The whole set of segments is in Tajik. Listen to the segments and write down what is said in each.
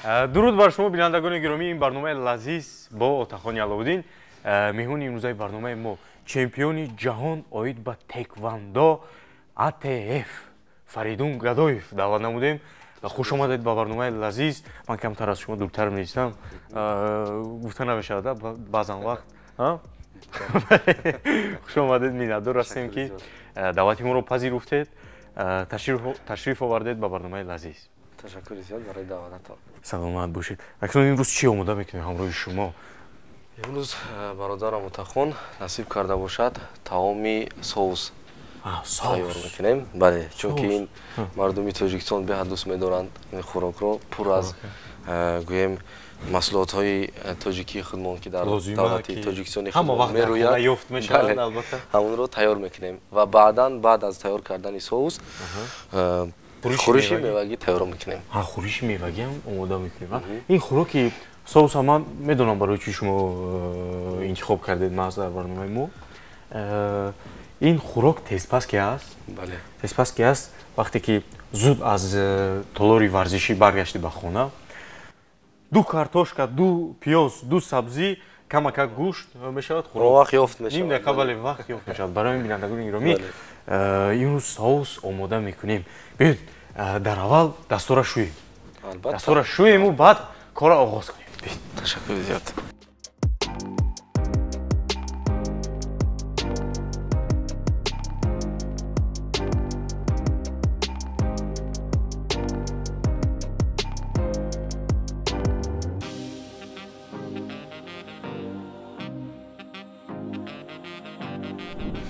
Дуруд бар шумо, бинандагони гиромӣ. Ин барномаи лазиз бо Отахони Аловуддин. Меҳмони имрӯзаи барномаи мо чемпиони ҷаҳон оид ба теквандо АТФ Фаридун Гадоев даъват намудем. Хуш омадед ба барномаи лазиз. Ман камтар аз шумо дуртар меистам, гуфта намешавад баъзан вақт. Хуш омадед, миннатдор ҳастем, ки даъвати моро пазируфтед, ташриф овардед ба барномаи лазиз. Ташаккури зиёд барои даъвататон. Саломат бошед. Акнун имрӯз чӣ омода мекунем ҳамроҳи шумо? Имрӯз, бародарам Отахон, насиб карда бошад, таоми соус тайёр мекунем. Бале, чунки ин мардуми Тоҷикистон беҳад дӯст медоранд ин хӯрокро, пур аз, гӯем, маҳсулотҳои тоҷикии худмон, ки дар давлати Тоҷикистони худмон мерӯяд, ҳамонро тайёр мекунем ва баъдан, баъд аз тайёр кардани соус, хӯриши мевагӣ тайёр мекунем. Хӯриши мевагиам омода мекунем. Ин хӯроки соуса ман медонам, барои чӣ шумо интихоб кардед маҳз дар барномаи мо. Ин хӯрок тезпаз ки аст, тезпаз ки аст, вақте ки зуд аз толори варзишӣ баргаштӣ ба хона, ду картошка, ду пиёз, ду сабзӣ, камакак гӯшт мешавад хӯрок. Вақт ёфт мешавад. Ним дақиқа, бале, вақт ёфт мешавад. Барои бинандагони гиромӣ, имрӯз соус омода мекунем. Биёед, дар аввал дастора шӯем, дастора шӯему баъд корро оғоз кунем. Ташаккури зиёд.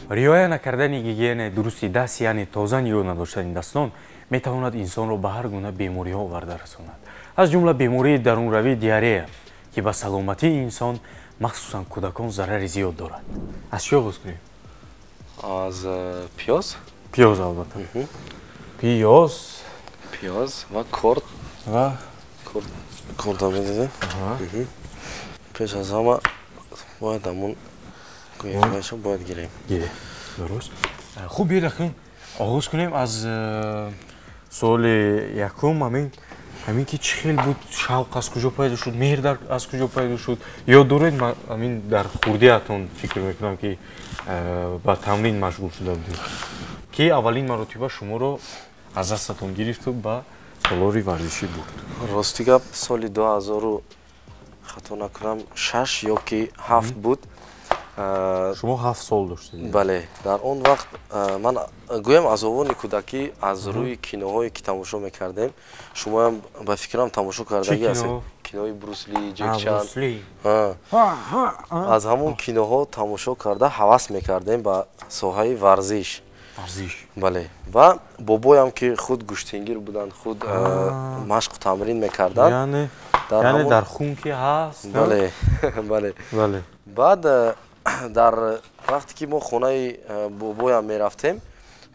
Риоя накардани гигиенаи дурусти даст, яъне тоза нигоҳ надоштани дастон, метавонад инсонро ба ҳар гуна бемориҳо оварда расонад, аз ҷумла бемории дарунравии диарея, ки ба саломатии инсон, махсусан кӯдакон, зарари зиёд дорад. Аз чӣ оғоз кунем? Аз пиёз. Пиёз, албатта, пиёз. Пиёз ва корд. Ва кордо медодем. Пеш аз ҳама бояд ҳамун гӯяшо бояд гирем. Дуруст. Хуб, биёед, акнун оғоз кунем аз суоли якум. Ҳамин ки чӣ хел буд шавқ, аз куҷо пайдо шуд, меҳр аз куҷо пайдо шуд? Ёд доред, ҳамин дар хурдиатон, фикр мекунам, ки ба тамрин машғул шуда будед, ки аввалин маротиба шуморо аз дастатон гирифту ба толори варзишӣ бурд? Рости гап, соли 2000, хато накунам, 6 ё ки 7 буд. Шумо 7 сол доштед? Бале, дар он вақт ман, гӯям, аз овони кӯдакӣ аз рӯи киноҳое ки тамошо мекардем, шумоям, ба фикрам, тамошо кардагӣ ҳастед, кинои Брусли, Ҷекчан, аз ҳамон киноҳо тамошо карда ҳавас мекардем ба соҳаи варзиш. Варзиш. Бале, ва бобоям, ки худ гӯштингир буданд, худ машқу тамрин мекарданд. Яъне дар хун ки ҳаст. Бале. Баъд дар вақте ки мо хонаи бобоям мерафтем,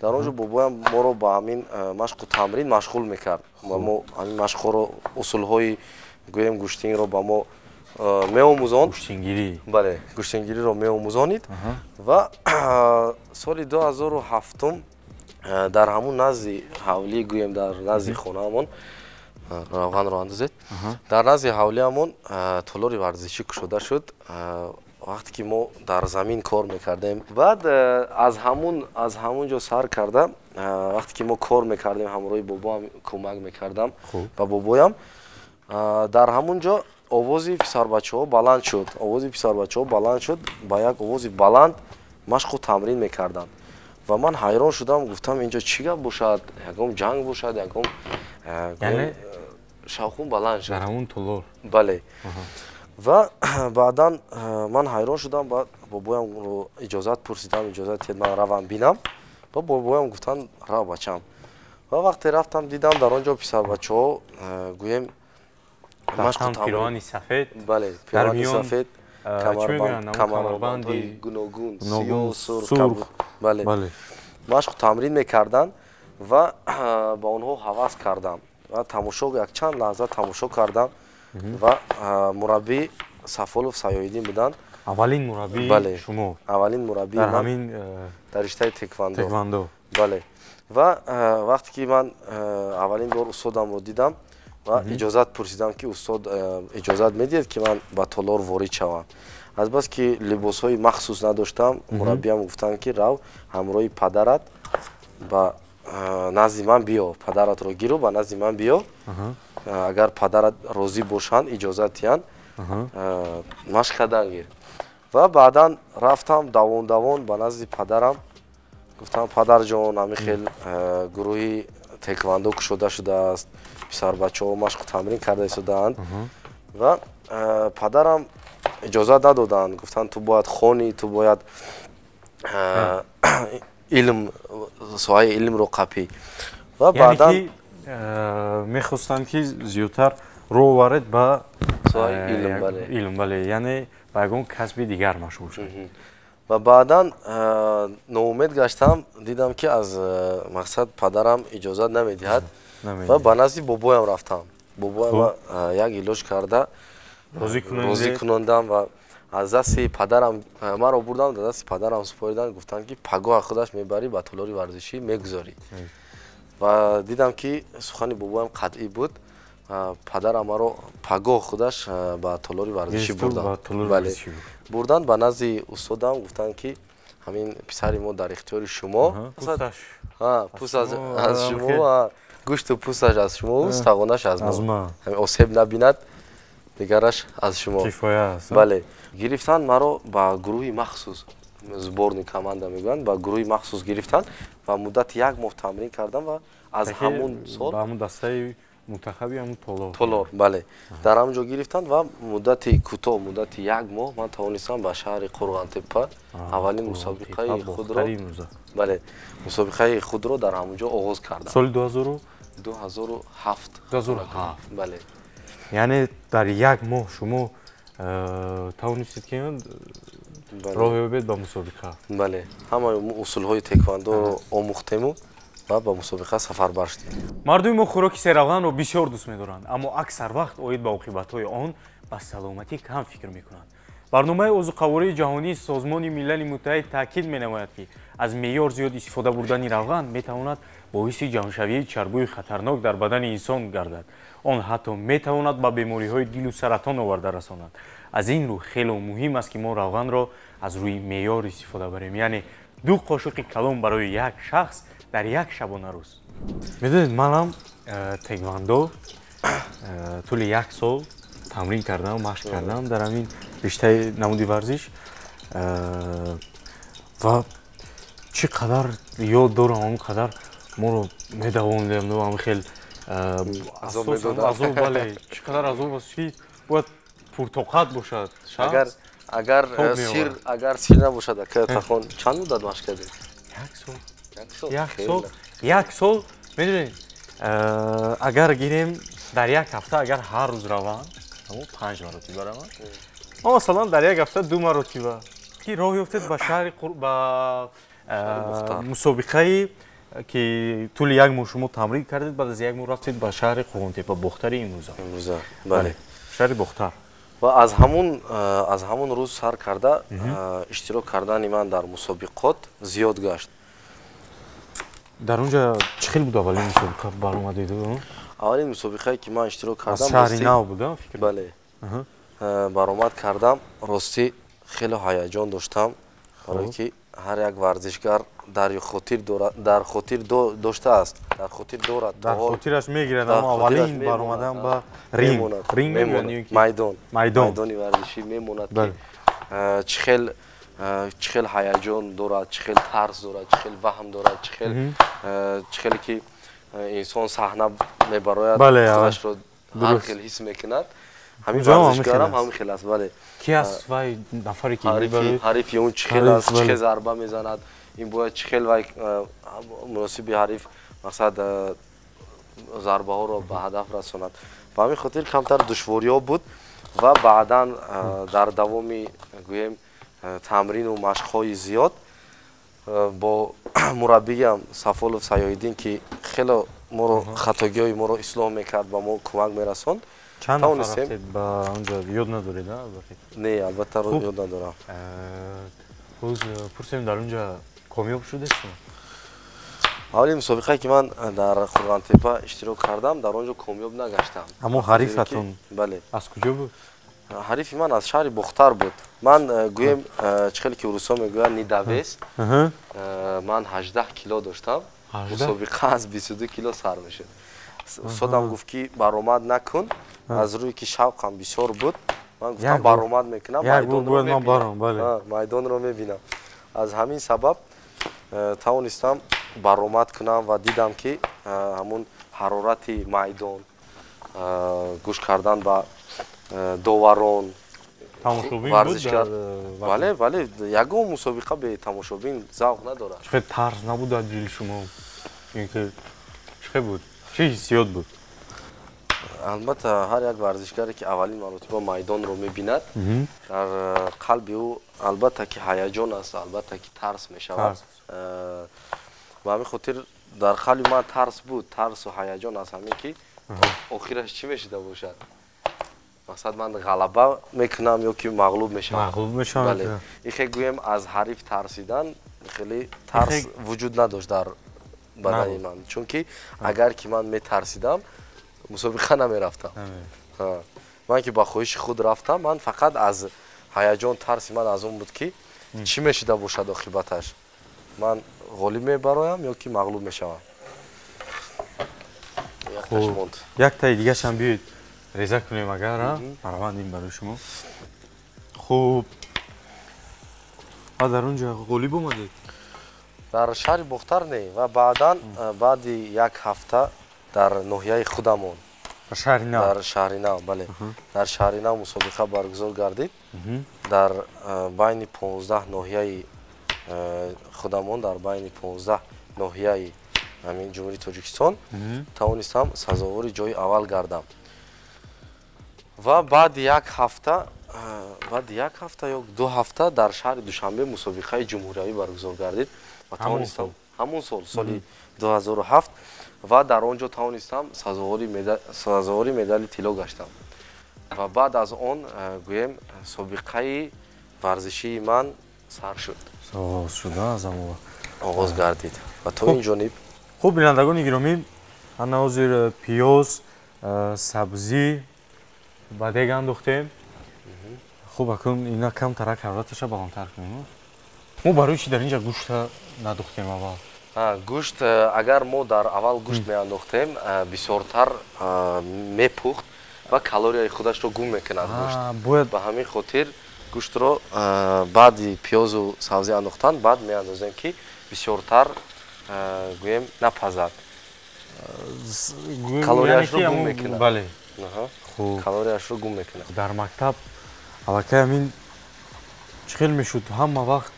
дар он ҷо бобоям моро ба ҳамин машқу тамрин машғул мекард ва мо ҳамин машқҳоро, усулҳои, гӯем, гӯштингиро ба мо меомӯзонд. Гӯштингирӣ. Бале, гӯштингириро меомӯзонид. Ва соли 2007-ум дар ҳамун назди ҳавлӣ, гӯем, дар назди хонаамон, равғанро андозед, дар назди ҳавлиамон толори варзишӣ кушода шуд. Вақте ки мо дар замин кор мекардем, баъд аз ҳамун ҷо сар карда, вақте ки мо кор мекардем, ҳамроҳи бобоам кӯмак мекардам ба бобоям, дар ҳамун ҷо овози писарбачаҳо баланд шуд, овози писарбачаҳо баланд шуд, ба як овози баланд машқу тамрин мекарданд ва ман ҳайрон шудам, гуфтам, инҷо чӣ гап бошад, ягон ҷанг бошад, ягон шавқун баланд шуд. Дар ҳамун толор? Бале. Ва баъдан ман ҳайрон шудам, баъд бобоямро иҷозат пурсидам: «Иҷозат диҳед, ман равам бинам?» Ва бобоям гуфтанд: «Рав, бачам». Ва вақте рафтам, дидам, дар он ҷо писарбачаҳо, гӯем, пироҳани сафед. Бале, пироҳани сафед, камарбандҳои гуногун, сиёҳ, сурх, бале, машқу тамрин мекарданд ва ба онҳо ҳавас кардам ва тамошо, якчанд лаҳза тамошо кардам. Ва мураббӣ Сафолов Саёиддин буданд. Аввалин мураббии шумо? Аввалин мураббии дар ҳамин дар риштаи теквандо. Теквандо. Бале. Ва вақте ки ман аввалин бор устодамро дидам, Ва иҷозат пурсидам, ки устод, иҷозат медиҳед, ки ман ба толор ворид шавам? Азбаски либосҳои махсус надоштам, мураббиям гуфтанд, ки рав, ҳамроҳи падарат ба назди ман биё, падаратро гиру ба назди ман биё, агар падарат розӣ бошанд, иҷозат диҳанд, машқ кардан гир. Ва баъдан рафтам давон давон ба назди падарам, гуфтам: «Падарҷон, ҳамин хел гурӯҳи теквандо кушода шудааст, писарбачаҳо машқу тамрин карда истодаанд». Ва падарам иҷозат надоданд, гуфтанд: «Ту бояд хонӣ, ту бояд илм, соҳаи илмро қапӣ». Ва баъдан мехостанд, ки зиёдтар рӯ оваред ба соҳаи илм, бале. Илм, бале, яъне ба ягон касби дигар машғул шавед. Ва баъдан ноумед гаштам, дидам, ки аз мақсад падарам иҷозат намедиҳад, ва ба назди бобоям рафтам. Бобоям як илоҷ карда розӣ кунондам ва аз дасти падарам маро бурдам, дар дасти падарам супориданд, гуфтанд, ки пагоҳ худаш мебарӣ, ба толори варзишӣ мегузорӣ. Ва дидам, ки сухани бобоям қатъӣ буд. Падарам маро пагоҳ худаш ба толори варзишӣ бурданд, бурданд ба назди устодам, гуфтанд, ки ҳамин писари мо дар ихтиёри шумо, пӯст аз шумо, гӯшту пӯсташ аз шумо, устахонаш аз мо, осеб набинад, дигараш аз шумо. Бале, гирифтанд маро ба гурӯҳи махсус, сборный команда мегӯянд, ба гурӯҳи махсус гирифтанд ва муддати як моҳ тамрин кардам ва аз ҳамун сол ба ҳамун дастаи мунтахаби ҳамун толор. Толор, бале, дар ҳамон ҷо гирифтанд ва муддати кӯтоҳ, муддати як моҳ, ман тавонистам ба шаҳри Қурғонтеппа аввалин мусобиқаи худро, бале, мусобиқаи худро дар ҳамон ҷо оғоз кардам. Соли дуҳазору 2007. 2007. Бале. Яъне дар як моҳ шумо тавонистед, ки роҳ ёбед ба мусобиқа. Бале, ҳамаи усулҳои теквандоро омӯхтему ва ба мусобиқа сафарбар шудем. Мардуми мо хӯроки серравғанро бисёр дӯст медоранд, аммо аксар вақт оид ба оқибатҳои он ба саломатӣ кам фикр мекунанд. Барномаи озуқавории ҷаҳонии Созмони Милали Муттаҳид таъкид менамояд, ки аз меъёр зиёд истифода бурдани равған метавонад боиси ҷамъшавии чарбӯи хатарнок дар бадани инсон гардад. Он ҳатто метавонад ба бемориҳои дилу саратон оварда расонад. Аз ин рӯ хело муҳим аст, ки мо равғанро аз рӯи меъёр истифода барем, яъне 2 қошуқи калон барои як шахс дар як шабонарӯз. Медонед, манам теквандо тӯли як сол тамрин кардам, машқ кардам дар ҳамин риштаи намуди варзиш ва чӣ қадар ёд дорам, ҳамон қадар моро медавондем, ҳамин хел азоб, бале, чӣ қадар азоб аст, ки бояд пуртоқат бошад. Шахс агар сир набошад, ака Тахон, чанд муддат машқ кардед? Як сол, як сол, як сол. Медонед, агар гирем, дар як ҳафта агар ҳар рӯз раванд, панҷ маротиба раванд, масалан, дар як ҳафта ду маротиба, ки роҳ ёфтед ба шаҳри, ба мусобиқаи, ки тӯли як моҳ шумо тамрин кардед, баъд аз як моҳ рафтед ба шаҳри Қурғонтеппа, Бохтари имрӯза. Имрӯза, бале. Шаҳри Бохтар. Ва аз ҳамун рӯз сар карда иштирок кардани ман дар мусобиқот зиёд гашт. Дар он ҷа чӣ хел буд, аввалин мусобиқа баромадед? Аввалин мусобиқае, ки ман иштирок кардам, шаҳри нав буд, фикр, бале, баромад кардам. Ростӣ, хеле ҳаяҷон доштам, барое ки ҳар як варзишгар дар хотир доштааст, дар хотир дорад. Дар хотираш мегирад, аммо аввалин баромадан ба ринг, ринг, майдон. Майдон. Майдони варзишӣ мемонад, ки чӣ хел ҳаяҷон дорад, чӣ хел тарс дорад, чӣ хел ваҳм дорад, чӣ хеле ки инсон саҳна мебарояд, худашро ҳар хел ҳис мекунад. Ҳамин варзишгарам ҳамин хел аст, бале. Ки аст вай нафаре, ки ҳарифи он чӣ хел аст, чӣ хел зарба мезанад, ин бояд чӣ хел вай муносиби ҳариф, мақсад, зарбаҳоро ба ҳадаф расонад. Ба ҳамин хотир камтар душвориҳо буд ва баъдан дар давоми, гӯем, тамрину машқҳои зиёд бо мураббиям Сафолов Саёҳиддин, ки хело моро, хатогиҳои моро ислоҳ мекард, ба мо кӯмак мерасонд. Чанд нафар рафтед ба онҷо, ёд надоред? Не, албатта, ёд надорам. Боз пурсем, дар онҷа комёб шудед шумо? Аввалин мусобиқае, ки ман дар Қурғонтеппа иштирок кардам, дар он ҷо комёб нагаштам. Ҳамон ҳарифатон? Бале. Аз куҷо буд? Ҳарифи ман аз шаҳри Бохтар буд. Ман, гӯем, чӣ хеле ки урусҳо мегӯянд, недовес, ман 18 кило доштам, мусобиқа аз 22 кило сар мешуд. Устодам гуфт, ки баромад накун. Аз рӯе ки шавқам бисёр буд, ман гуфтам, баромад мекунам, майдонро мебинам. Аз ҳамин сабаб тавонистам баромад кунам ва дидам, ки ҳамун ҳарорати майдон, гӯш кардан ба доварон, варзишгар. Бале, бале, ягон мусобиқа бе тамошобин завқ надорад. Чӣ тарс набуд дар дили шумо, ки чӣ буд, чӣ ҳиссиёт буд? Албатта, ҳар як варзишгаре, ки аввалин маротиба майдонро мебинад, дар қалби ӯ албатта ки ҳаяҷон аст, албатта ки тарс мешавад. Ба ҳамин хотир дар қалби ман тарс буд, тарсу ҳаяҷон аз ҳамин, ки охираш чӣ мешуда бошад, мақсад, ман ғалаба мекунам ё ки мағлуб мешавам. Мағлуб мешавам. Бале, ихе гӯем, аз ҳариф тарсидан хеле тарс вуҷуд надошт дар бадани ман, чунки агар ки ман метарсидам, мусобиқа намерафтам. Ман ки ба хоҳиши худ рафтам, ман фақат аз ҳаяҷон, тарси ман аз он буд, ки чӣ мешуда бошад оқибаташ, ман ғолиб мебароям ё ки мағлуб мешавам. Яктаи дигашам биёед, реза кунем. Агар марҳамат, ин барои шумо. Хуб, ва дар он ҷо ғолиб омадед? Дар шаҳри Бохтар не, ва баъдан, баъди як ҳафта, дар ноҳияи худамон, дар шаҳри Нав, бале, дар шаҳри Нав мусобиқа баргузор гардид. Дар байни 15 ноҳияи худамон, дар байни 15 ноҳияи ҳамин Ҷумҳурии Тоҷикистон тавонистам сазовори ҷои аввал гардам. Ва баъди як ҳафта ё 2 ҳафта дар шаҳри Душанбе мусобиқаи ҷумҳуриявӣ баргузор гардид ва тавонистам ҳамон сол, соли 2007, ва дар он ҷо тавонистам сазовори медали тилло гаштам. Ва баъд аз он, гӯем, собиқаи варзишии ман сар шуд. Оғоз шуда аз ҳамон. Оғоз гардид ва то ин ҷониб. Хуб, бинандагони гиромӣ, ана ҳозир пиёз, сабзӣ ба дег андохтем. Хуб, акун ина камтарак ҳарораташа баландтар кунем. Мо барои чи дар инҷа гӯшта надухтем аввал? Гӯшт, агар мо дар аввал гӯшт меандохтем, бисёртар мепухт ва калорияи худашро гум мекунад гӯшт. Бояд. Ба ҳамин хотир гӯштро баъди пиёзу сабзӣ андохтан баъд меандозем, ки бисёртар, гӯем, напазад, калорияшро гум мекунад. Бале. Калорияшро гум мекунад. Дар мактаб аллакай ҳамин чӣ хел мешуд? Ҳама вақт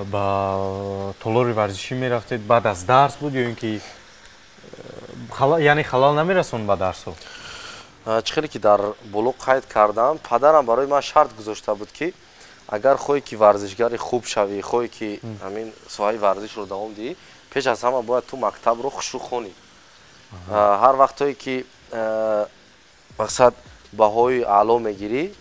ба толори варзишӣ мерафтед баъд аз дарс буд ё ин ки, яъне, халал намерасонд ба дарсҳо? Чӣ хеле ки дар боло қайд кардам, падарам барои ман шарт гузошта буд, ки агар хоҳӣ, ки варзишгари хуб шавӣ, хоҳӣ, ки ҳамин соҳаи варзишро давом диҳӣ, пеш аз ҳама бояд ту мактабро хушрӯ хонӣ. Ҳар вақтое ки, мақсад, баҳои аъло мегирӣ,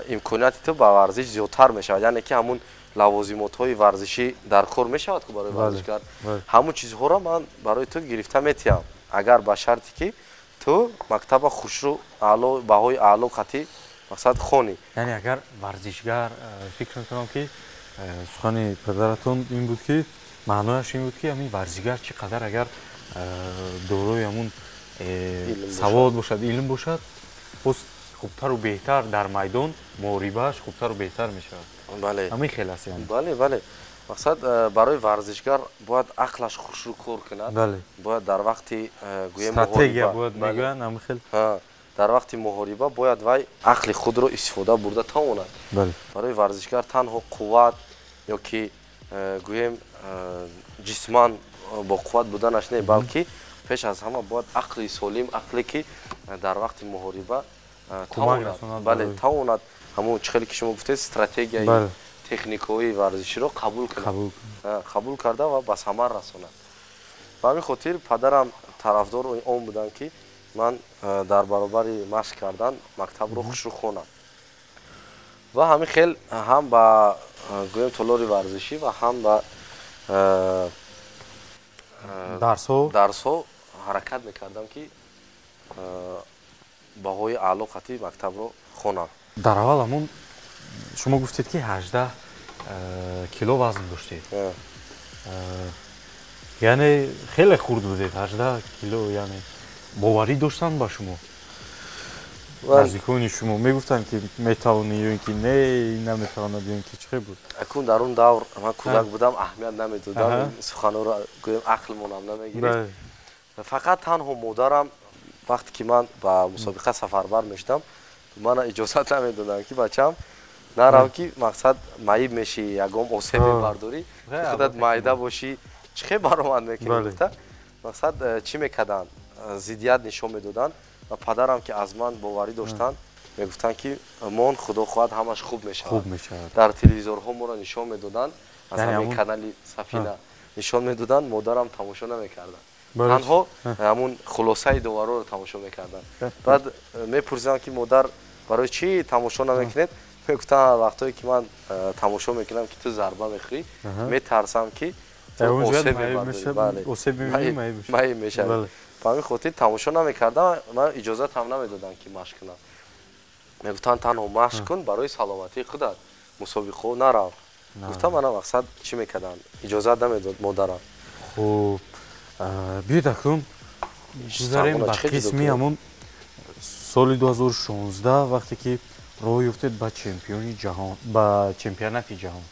имконияти ту ба варзиш зиёдтар мешавад, яъне ки ҳамун лавозимотҳои варзишӣ дар кор мешавад, ку барои варзишгар ҳамун чизҳоро ман барои ту гирифта метиҳам, агар ба шарте ки ту мактаба хушрӯ, аъло, баҳои аъло қатъӣ, мақсад, хонӣ. Яъне агар варзишгар, фикр мекунам, ки сухани падаратон ин буд, ки маънояш ин буд, ки ҳамин варзишгар чӣ қадар агар дорои ҳамун савод бошад, илм бошад, боз хубтару беҳтар дар майдон муҳорибааш хубтару беҳтар мешавад. Бале. Ҳамин хел аст, яъне? Бале, мақсад, барои варзишгар бояд ақлаш хушрӯ кор кунад. Бояд дар вақти, гӯем, стратегия бояд мегӯянд, ҳамин хел. Дар вақти муҳориба бояд вай ақли худро истифода бурда тавонад. Барои варзишгар танҳо қувват ё ки, гӯем, ҷисман бо қувват буданаш не, балки пеш аз ҳама бояд ақли солим, ақле ки дар вақти муҳориба бале, тавонад ҳамон чӣ хеле ки шумо гуфтед, стратегияи техникаҳои варзиширо қабул кунад, қабул карда ва ба самар расонад. Ба ҳамин хотир падарам тарафдори он буданд, ки ман дар баробари машқ кардан мактабро хушрӯ хонам. Ва ҳамин хел ҳам ба, гӯем, толори варзишӣ ва ҳам ба Дарсҳо ҳаракат мекардам, ки баҳои аъло қатъи мактабро хонам. Дар аввал ҳамон шумо гуфтед, ки 18 кило вазн доштед, яъне хеле хурд будед, 18 кило. Яъне боварӣ доштанд ба шумо наздикони шумо? Мегуфтанд, ки метавонӣ, ё ин ки не, наметавонад, ё ин ки чӣ хел буд? Акун дар он давр ман кӯдак будам, аҳамият намедодам суханҳоро, гӯем, ақлмонам намегирифт. Фақат танҳо модарам, вақте ки ман ба мусобиқа сафарбар мешудам, мана иҷозат намедоданд, ки бачам, нарав, ки мақсад маиб мешӣ, ягон осеб мебардорӣ, худат майда бошӣ, чӣ хел баромад мекунӣ, гуфта, мақсад чӣ мекарданд, зиддият нишон медоданд. Ва падарам, ки аз ман боварӣ доштанд, мегуфтанд, ки мон, худо хоҳад, ҳамаш хуб мешавад. Дар телевизорҳо моро нишон медоданд, аз ҳамин канали Сафина нишон медоданд. Модарам тамошо намекарданд, танҳо ҳамун хулосаи довароро тамошо мекарданд. Баъд мепурсидам, ки модар, барои чӣ тамошо намекунед? Мегуфтанд, вақтое ки ман тамошо мекунам, ки ту зарба мехӯрӣ, метарсам, ки маиб мешавӣ. Ба ҳамин хотир тамошо намекардам. Ман иҷозатам намедодам, ки машқ кунам. Мегуфтанд, танҳо машқ кун барои саломатии худат, мусобиқаҳо нарав. Гуфтам, мана, мақсад чӣ мекарданд, иҷозат намедод модарам. Хуб, биёед, акнун гузарем ба қисми ҳамон соли 2016, вақте ки роҳ ёфтед ба чемпиони ҷаҳон, ба чемпионати ҷаҳон,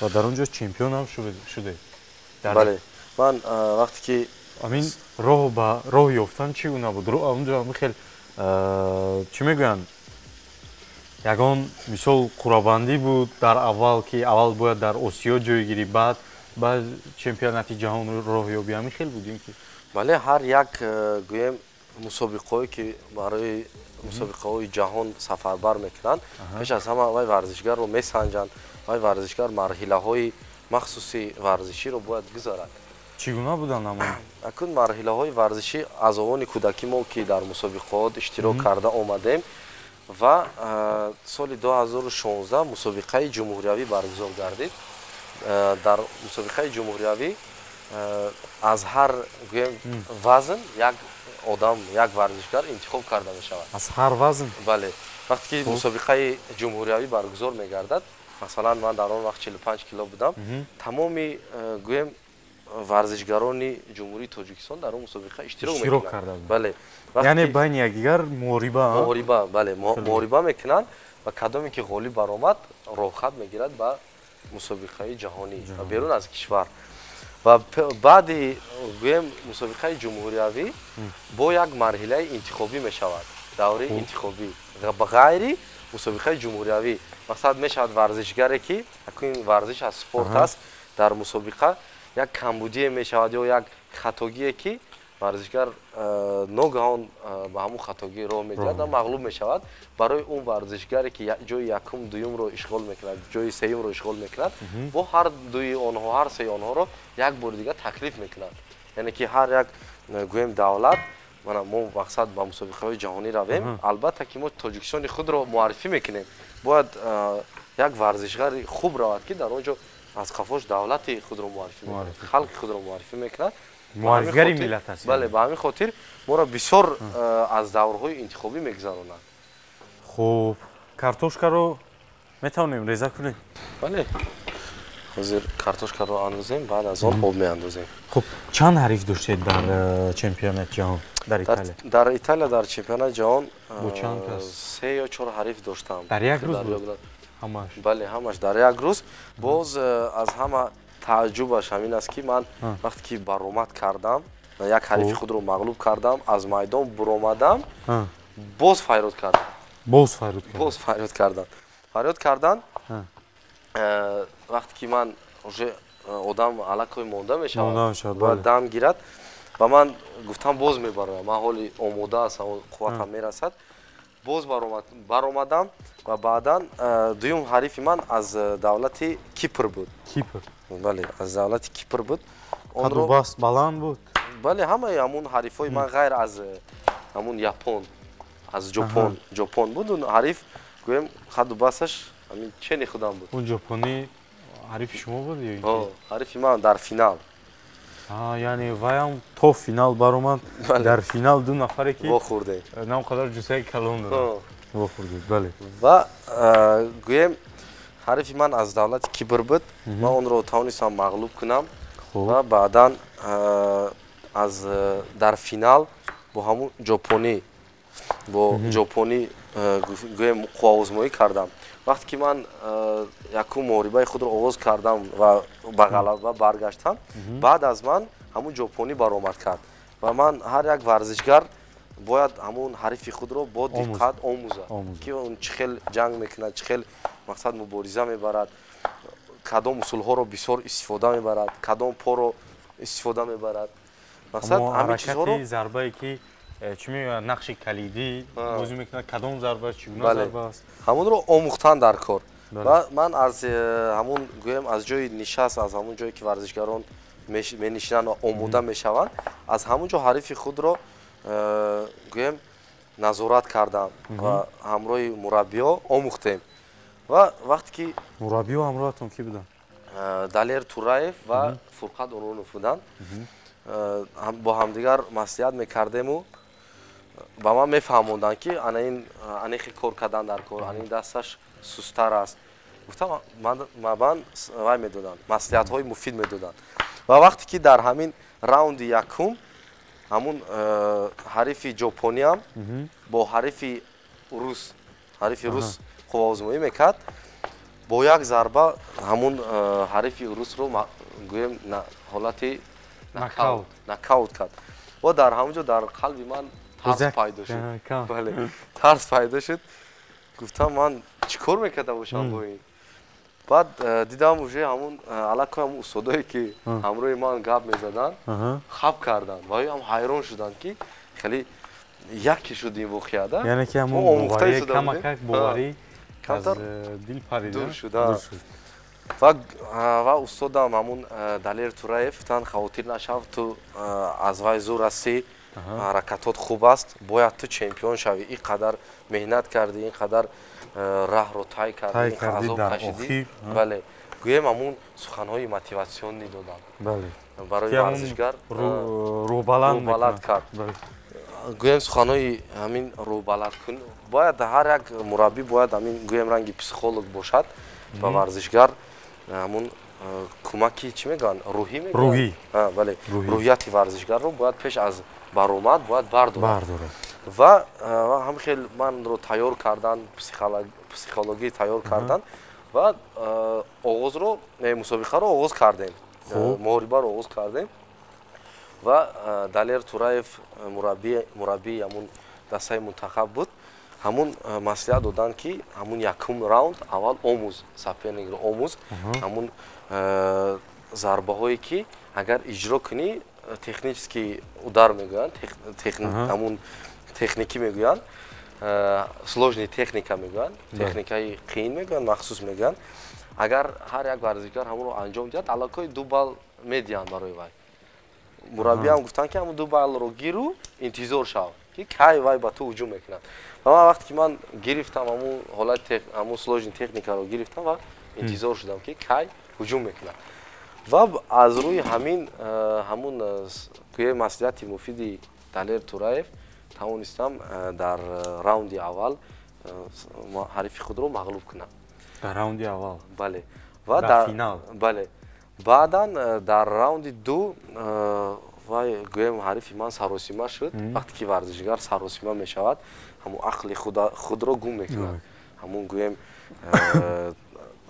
ва дар он ҷо чемпион ҳам шудед. Бале, ман вақте ки Амин роҳ ба роҳ ёфтан чӣ гуна буд? Онҷо ҳамин хел, чӣ мегӯянд, ягон мисол қуръабандӣ буд дар аввал, ки аввал бояд дар Осиё ҷой гирӣ, баъд ба чемпионати ҷаҳон роҳ ёбӣ? Ҳамин хел буд ин ки? Бале, ҳар як, гӯем, мусобиқаҳое, ки барои мусобиқаҳои ҷаҳон сафарбар мекунанд, пеш аз ҳама вай варзишгарро месанҷанд. Вай варзишгар марҳилаҳои махсуси варзиширо бояд гузарад. Чӣ гуна буданд ҳамон? Акун марҳилаҳои варзишӣ аз овони кӯдакӣ мо, ки дар мусобиқаҳо иштирок карда омадем, ва соли 2016 мусобиқаи ҷумҳуриявӣ баргузор гардид. Дар мусобиқаи ҷумҳуриявӣ аз ҳар, гӯем, вазн як одам, як варзишгар интихоб карда мешавад. Аз ҳар вазн? Бале, вақте ки мусобиқаи ҷумҳуриявӣ баргузор мегардад, масалан, ман дар он вақт 45 кило будам, тамоми, гӯем, варзишгарони Ҷумҳурии Тоҷикистон дар он мусобиқа иштирок мекунанд. Бале, яъне байни якдигар муҳориба? Муҳориба, бале, муҳориба мекунанд, ва кадоме ки ғолиб баромад, роҳхат мегирад ба мусобиқаи ҷаҳонӣ ва берун аз кишвар. Ва баъди, гӯем, мусобиқаи ҷумҳуриявӣ бо як марҳилаи интихобӣ мешавад, давраи интихобӣ ба ғайри мусобиқаи ҷумҳуриявӣ. Мақсад мешавад, варзишгаре ки, акун варзиш аз спорт аст, дар мусобиқа як камбудие мешавад ё як хатогие, ки варзишгар ногаҳон ба ҳамун хатогӣ роҳ медиҳад ва мағлуб мешавад, барои он варзишгаре, ки ҷои якум, дуюмро ишғол мекунад, ҷои сеюмро ишғол мекунад, бо ҳар дуи онҳо, ҳар сеи онҳоро як бори дигар таклиф мекунад. Яъне ки ҳар як, гӯем, давлат, мана мо мақсад ба мусобиқаҳои ҷаҳонӣ равем, албатта ки мо Тоҷикистони худро муаррифӣ мекунем, бояд як варзишгари хуб равад, ки дар он ҷо аз қафош давлати худро муаррифӣ мекунад, халқи худро муаррифӣ мекунад. Муаррифигари миллат аст. Бале, ба ҳамин хотир моро бисёр аз даврҳои интихобӣ мегузаронанд. Хуб, картошкаро метавонем реза кунем? Бале, ҳозир картошкаро андозем, баъд аз он об меандозем. Хуб, чанд ҳариф доштед дар чемпионати ҷаҳон дар Италия? Дар Италия, дар чемпионати ҷаҳон бо чанд кас? Се ё чор ҳариф доштам. Дар як рӯз буд ҳамаш? Бале, ҳамаш дар як рӯз. Боз аз ҳама тааҷҷубаш ҳамин аст, ки ман вақте ки баромад кардам, як ҳарифи худро мағлуб кардам, аз майдон буромадам, боз файрод кардам. Боз файрод? Боз файрод кардам, фарёд кардан. Вақте ки ман уже одам аллакай монда мешавад, бояд дам гирад, ба ман гуфтам, боз мебароям, ман ҳоли омода ҳастам, қувватам мерасад. Боз баромадам ва баъдан дуюм ҳарифи ман аз давлати Кипр буд. Кипр? Бале, аз давлати Кипр буд. Қаду баст баланд буд? Бале, ҳамаи ҳамун ҳарифҳои ман ғайр аз ҳамун япон, аз ҷопон, ҷопон буд. Он ҳариф, гӯем, қаду басташ ҳамин чени худам буд. Он ҷопонӣ ҳарифи шумо буд ё? Ҳарифи ман дар финал. Яъне вайам то финал баромад. Дар финал ду нафаре ки вохӯрдем. На он қадар ҷуссаи калон дорад. Вохӯрдед, бале. Ва гӯем, ҳарифи ман аз давлати Кипр буд. Ман онро тавонистам мағлуб кунам ва баъдан аз дар финал бо ҳамун ҷопонӣ, бо ҷопонӣ, гӯем, қувваозмоӣ кардам. Вақте ки ман якум муҳорибаи худро оғоз кардам ва ба ғалаба баргаштам, баъд аз ман ҳамун ҷопонӣ баромад кард. Ва ман, ҳар як варзишгар бояд ҳамун ҳарифи худро бо диққат омӯзад, ки он чӣ хел ҷанг мекунад, чӣ хел, мақсад, мубориза мебарад, кадом усулҳоро бисёр истифода мебарад, кадом поро истифода мебарад, мақсад, ҳамин чизҳоро. Зарбае ки чӣ мегӯяд, нақши калидӣ бозӣ мекунад, кадом зарба, чӣ гуна зарба аст. Ҳамонро омӯхтан дар кор. Ва ман аз ҳамун, гӯем, аз ҷои нишаст, аз ҳамун ҷое ки варзишгарон менишинанд ва омода мешаванд, аз ҳамун ҷо ҳарифи худро, гӯем, назорат кардам ва ҳамроҳи мураббиҳо омӯхтем. Ва вақте ки Мураббиҳо ҳамроҳатон кӣ буданд? Далер Тураев ва Фурқат Орунов буданд. Бо ҳамдигар маслиҳат мекардему ба ман мефаҳмонданд, ки ана ин анехи кор кардан дар кор, ана ин дасташ сусттар аст, гуфтам, ман вай медоданд, маслиҳатҳои муфид медоданд. Ва вақте ки дар ҳамин раунди якум ҳамун ҳарифи ҷопониам бо ҳарифи рус қувваозмоӣ мекард, бо як зарба ҳамун ҳарифи русро, гӯем, ҳолати нокаут кард. Ва дар ҳамон ҷо дар қалби ман тарс пайдо шуд. Бале, тарс пайдо шуд. Гуфтам, ман чӣ кор мекарда бошам бо ин? Баъд дидам, уже ҳамун аллакай ҳамун устодое ки ҳамроҳи ман гап мезаданд, хаб карданд ва ҳам ҳайрон шуданд, ки хеле яке шуд ин воқеада. Яъне ки ҳамун камакак боварӣ аз дил парида. Дур шуд. Ва устодам, ҳамун Далер Тураев, гуфтанд: «Хавотир нашав, ту аз вай зур ҳастӣ, ҳаракатот хуб аст, бояд ту чемпион шавӣ. Ин қадар меҳнат кардӣ, ин қадар раҳро тай кардӣ, азоб кашидӣ». Бале, гӯем, ҳамун суханҳои мотиватсионӣ доданд барои варзишгар. Рӯҳбаланд кард, гӯем, суханҳои ҳамин рӯҳбаланд кун. Бояд ҳар як мураббӣ бояд ҳамин, гӯем, ранги психолог бошад, ба варзишгар ҳамун кӯмаки, чӣ мегӯянд, рӯҳӣ. Рӯҳӣ. Бале, рӯҳияти варзишгарро бояд пеш аз баромад бояд бардорад. Ва ҳам хел манро тайёр кардан, психологӣ тайёр кардан ва оғозро, мусобиқаро оғоз кардем, муҳорибаро оғоз кардем. Ва Далер Тураев, мураббии ҳамун дастаи мунтахаб буд, ҳамун маслиҳат доданд, ки ҳамун якум раунд аввал омӯз, соперникро омӯз, ҳамун зарбаҳое ки агар иҷро кунӣ, технический удар мегӯянд, ҳамун техникӣ мегӯянд, сложный техника мегӯянд, техникаи қиин мегӯянд, махсус мегӯянд. Агар ҳар як варзишгар ҳамонро анҷом диҳад, аллакай 2 балл медиҳанд барои вай. Мураббиам гуфтанд, ки ҳамун 2 баллро гиру интизор шав, ки кай вай ба ту ҳуҷум мекунад. Ва ман вақте ки ман гирифтам ҳамун ҳолати, ҳамун сложный техникаро гирифтам ва интизор шудам, ки кай ҳуҷум мекунад. Ва аз рӯи ҳамин ҳамун гӯяи маслиҳати муфиди Далер Тураев тавонистам дар раунди аввал ҳарифи худро мағлуб кунам. Дар раунди аввал? Бале. Ва дар финал. Бале, баъдан дар раунди ду вай, гӯем, ҳарифи ман саросима шуд. Вақте ки варзишгар саросима мешавад, ҳамун ақли худро гум мекунад, ҳамун, гӯем,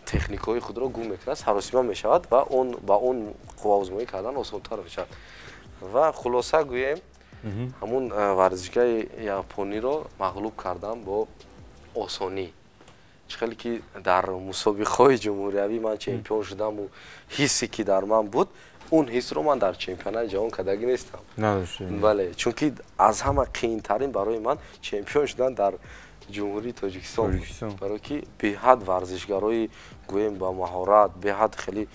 техникаҳои худро гум мекунад, саросима мешавад ва он ба он қувваозмоӣ кардан осонтар мешавад. Ва хулоса, гӯем, ҳамун варзишгари япониро мағлуб кардам бо осонӣ. Чӣ хеле ки дар мусобиқаҳои ҷумҳуриявӣ ман чемпион шудаму ҳиссе ки дар ман буд, он ҳиссро ман дар чемпионати ҷаҳон кардагӣ нестам. Бале, чунки аз ҳама қиинтарин барои ман чемпион шудан дар Ҷумҳурии Тоҷикистон, барое ки беҳад варзишгарои, гӯем, ба маҳорат, беҳад хеле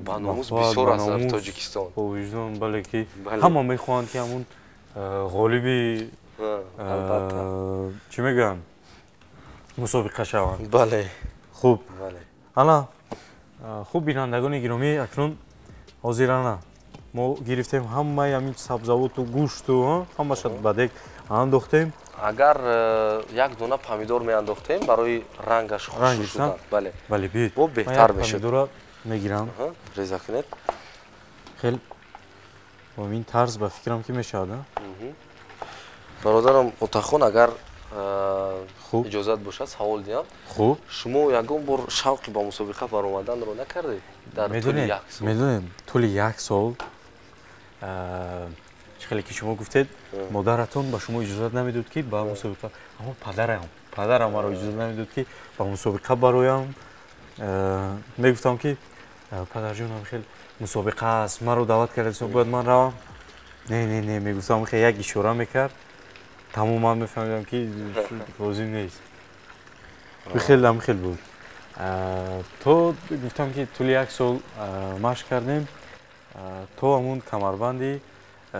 баномус бисёр аст дар Тоҷикистон. Бовиҷдон, бале, ки ҳама мехоҳанд, ки ҳамун ғолиби, чӣ мегӯянд, мусобиқа шаванд. Хуб, ана хуб, бинандагони гиромӣ, акнун ҳозир ана Мо гирифтем ҳамаи ҳамин сабзавоту гӯшту ҳамаша ба дег андохтем. Агар як дона помидор меандохтем барои рангаш хуш шудан, бале. Бале, биёед. Бо беҳтар мешуд. Помидорро мегирам. Реза кунед. Хел бо ин тарз ба фикрам ки мешавад, а? Бародарам Отахон, агар иҷозат бошад савол диҳам. Хуб. Шумо ягон бор шавқи ба мусобиқа баромаданро накардед дар тӯли як сол? Медонед, тӯли як сол чӣ хеле ки шумо гуфтед, модаратон ба шумо иҷозат намедод ки ба мусобиқа, аммо падарам маро иҷозат намедод ки ба мусобиқа бароям. Мегуфтам ки падарҷонам, хел мусобиқа аст, маро даъват кардед, бояд ман равам. Не, не, не, мегуфтам, хел як ишора мекард, тамоман мефаҳмидам ки лозим нест. Хелам хел буд. То гуфтам ки тӯли як сол машқ кардем, то ҳамун камарбанди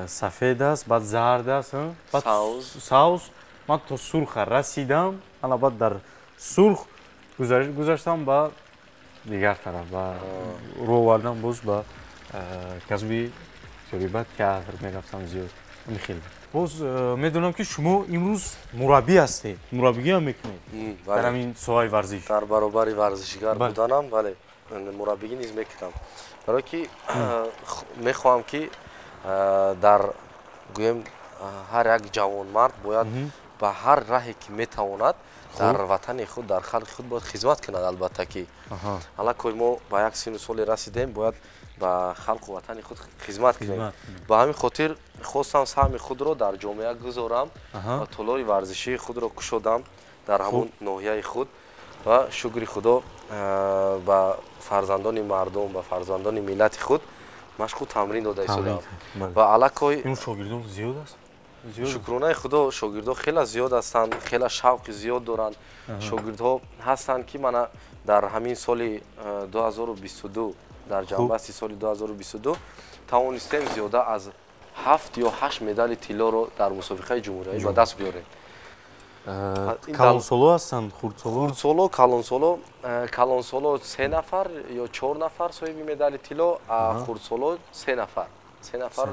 сафед аст, баъд зард аст, баъд савз, ман то сурха расидам, ана баъд дар сурх гузаштам ба дигар тараф, ба рӯ овардам боз ба касби бисёри, ба театр мерафтам зиёд. Хел боз медонам ки шумо имрӯз мураббӣ ҳастед, мураббигӣ ҳам мекунед дар ҳамин соҳаи варзиш. Дар баробари варзишгар буданам, бале, мураббигӣ низ мекунам, барое ки мехоҳам ки дар гӯем ҳар як ҷавонмард бояд ба ҳар раҳе ки метавонад дар ватани худ, дар халқи худ бояд хизмат кунад. Албатта ки аллакай мо ба як сину соле расидем, бояд ба халқу ватани худ хизмат кунем. Ба ҳамин хотир хостам саҳми худро дар ҷомеа гузорам ва толори варзишии худро кушодам дар ҳамон ноҳияи худ ва шукри Худо ба фарзандони мардум, ба фарзандони миллати худ машқу тамрин дода истодам. Ва аллакай шогирдон зиёд аст? Шукронаи Худо, шогирдҳо хеле зиёд ҳастанд, хеле шавқи зиёд доранд. Шогирдҳо ҳастанд ки мана дар ҳамин соли 2022, дар ҷанбасти соли 2022 тавонистем зиёда аз 7 ё 8 медали тиллоро дар мусобиқаи ҷумҳуриявӣ ба даст биёрем. Калонсоло ҳастанд, хурдсоло? Хурдсоло, калонсоло. Калонсоло 3 нафар ё 4 нафар соҳиби медали тилло, а хурдсоло 3 нафар. 3 нафар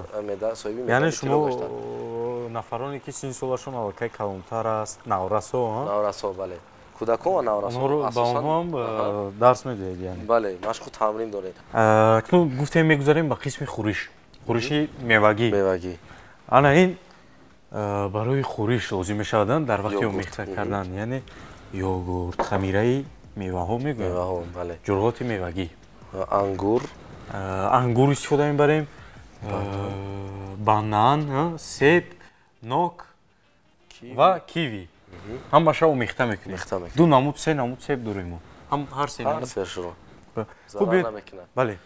соҳиби медали тилло гаштанд. Яъне шумо нафароне ки синни солашон аллакай калонтар аст, наврасо, наврасо, бале, кӯдакон ва наврасо, ба онҳо ҳам дарс медиҳед яъне? Бале, машқу тамрин дорем. Акнун гуфтем мегузарем ба қисми хӯриш, хӯриши мевагӣ. Мевагӣ. Ана ин барои хӯриш лозим мешавад дар вақти омехта кардан, яъне йогурт, хамираи меваҳо мегӯянд. Меваҳо, бале. Ҷурғоти мевагӣ. Ангур. Ангур истифода мебарем, банан, себ, нок ва киви. Ҳамаша омехта мекунем. Ду намуд, се намуд себ дорем мо. Ҳам ҳар се намуд. Ҳар сешро. Зарар намекунад. Бале.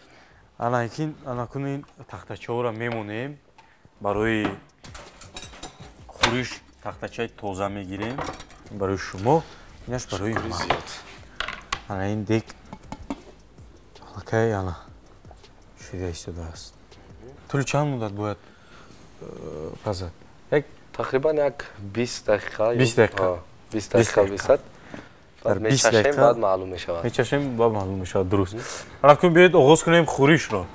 Ана кун ин тахтачаҳоро мемонем барои хӯриш, тахтачаи тоза мегирем барои шумо, инаш барои ман. Ана ин дег аллакай ана шида истодааст. Тӯли чанд муддат бояд пазад? Як тақрибан як 20 дақиқа. 20 дақиқа. 20 дақиқа бисад. Баъд мечашем, баъд маълум мешавад. Мечашем, баъд маълум мешавад, дуруст. Ана кун биёед оғоз кунем хӯришро.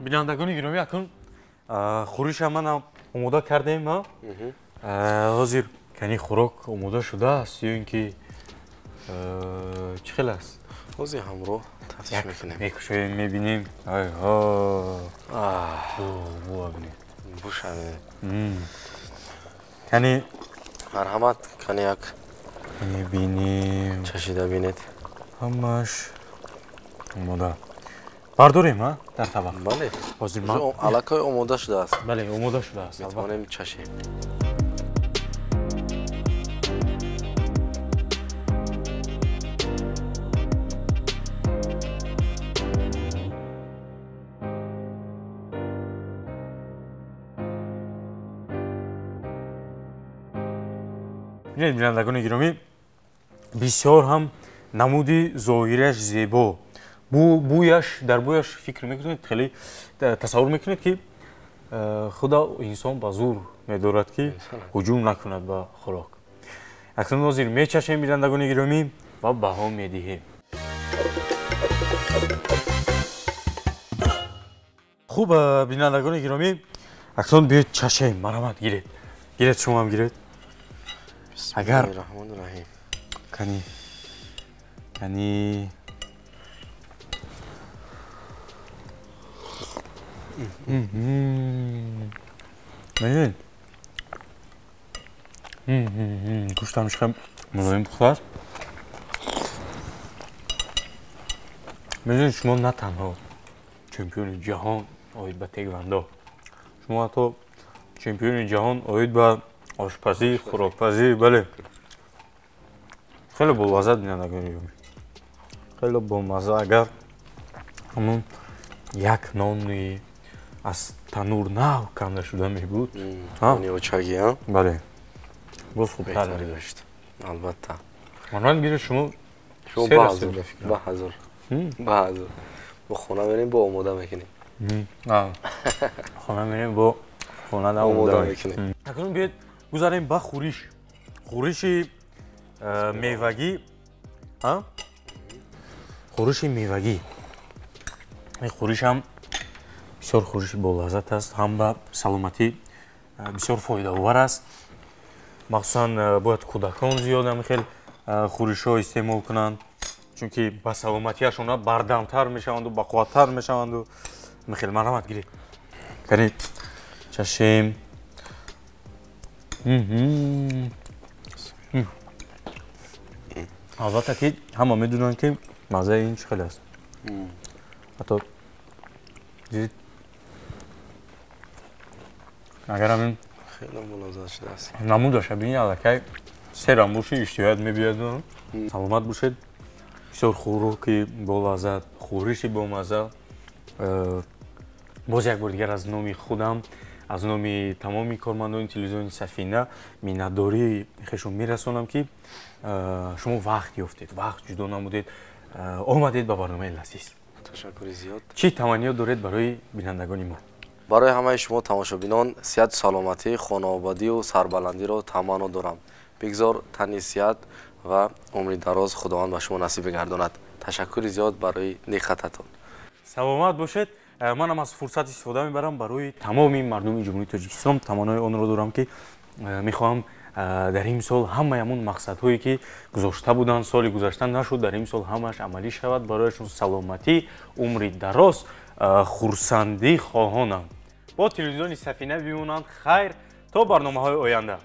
Бинандагони гиромӣ, акнун хӯриша манам омода кардем. Ҳозир кани хӯрок омода шудааст ё ин ки чӣ хел аст? Ҳозир ҳамроҳ тафтиш мекунем. Мекушоем, мебинем. Бу бинем. Бушаве. Кани марҳамат, кани як мебинем. Чашида бинед. Ҳамаш омода. Бардорем, ҳа, дар табақ. Бале. Ҳозир ман аллакай омода шудааст. Бале, омода шудааст. Метавонем чашем. Бинед, бинандагони гиромӣ, бисёр ҳам намуди зоҳираш зебо. Бӯяш, дар бӯяш фикр мекунед, хеле тасаввур мекунед, ки худо инсон ба зур медорад, ки ҳуҷум накунад ба хӯрок. Акнун ҳозир мечашем, бинандагони гиромӣ, ва баҳо медиҳем. Хуб, бинандагони гиромӣ, акнун биёед чашем. Марҳамат, гиред. Гиред, шумо ҳам гиред. Агар кани кани медонед, гӯштам хеле мулоим пухтааст. Медонед, шумо на танҳо чемпиони ҷаҳон оид ба теквандо, шумо ҳатто чемпиони ҷаҳон оид ба ошпазӣ, хӯрокпазӣ. Бале, хеле болаззат, бинандагони гиромӣ, хеле бомазза. Агар ҳамон як нони аз танур нав канда шуда мебуд, нони очагӣ, бале, боз хубтар мегашт. Албатта. Марҳамат, гиред шумо. Ба ҳазор, ба ҳазор. Бо хона мерем, бо омода мекунем. Хона мерем, бо хона омода мекунем. Акнун биёед гузарем ба хӯриш. Хӯриши мевагӣ. Хӯриши мевагӣ. Ин хӯриш ҳам бисёр хӯриши болаззат аст, ҳам ба саломатӣ бисёр фоидаовар аст. Махсусан бояд кӯдакон зиёд ҳамин хел хӯришҳо истеъмол кунанд, чунки ба саломатиашон бардамтар мешаванду бақувваттар мешаванду. Ҳамин хел марҳамат, гиред. Кани чашем. Албатта, ки ҳама медонанд, ки маззаи ин чӣ хел аст. Ҳатто дидед, агар ҳамин хеле болаззат шудааст, намудаша бинӣ, аллакай серам боши, иштиҳоят мебиёд. Саломат бошед. Бисёр хӯроки болаззат, хӯриши бомазза. Боз як бор дигар аз номи худам, аз номи тамоми кормандони телевизиони Сафина миннатдории хешон мерасонам, ки шумо вақт ёфтед, вақт ҷудо намудед, омадед ба барномаи Лазиз. Ташаккури зиёд. Чӣ таманниёт доред барои бинандагони мо? Барои ҳамаи шумо тамошобинон сиҳату саломатӣ, хонаободию сарбаландиро таманно дорам. Бигзор тани сиҳат ва умри дароз Худованд ба шумо насиб бигардонад. Ташаккури зиёд барои диққататон. Саломат бошед. Манам аз фурсат истифода мебарам, барои тамоми мардуми Ҷумҳурии Тоҷикистон таманнои онро дорам, ки мехоҳам дар ин сол ҳамаи ҳамон мақсадҳое, ки гузошта буданд, соли гузашта нашуд, дар ин сол ҳамааш амалӣ шавад. Барояшон саломатӣ, умри дароз, хурсандӣ хоҳонам. Бо телевизиони Сафина бимонанд. Хайр, то барномаҳои оянда.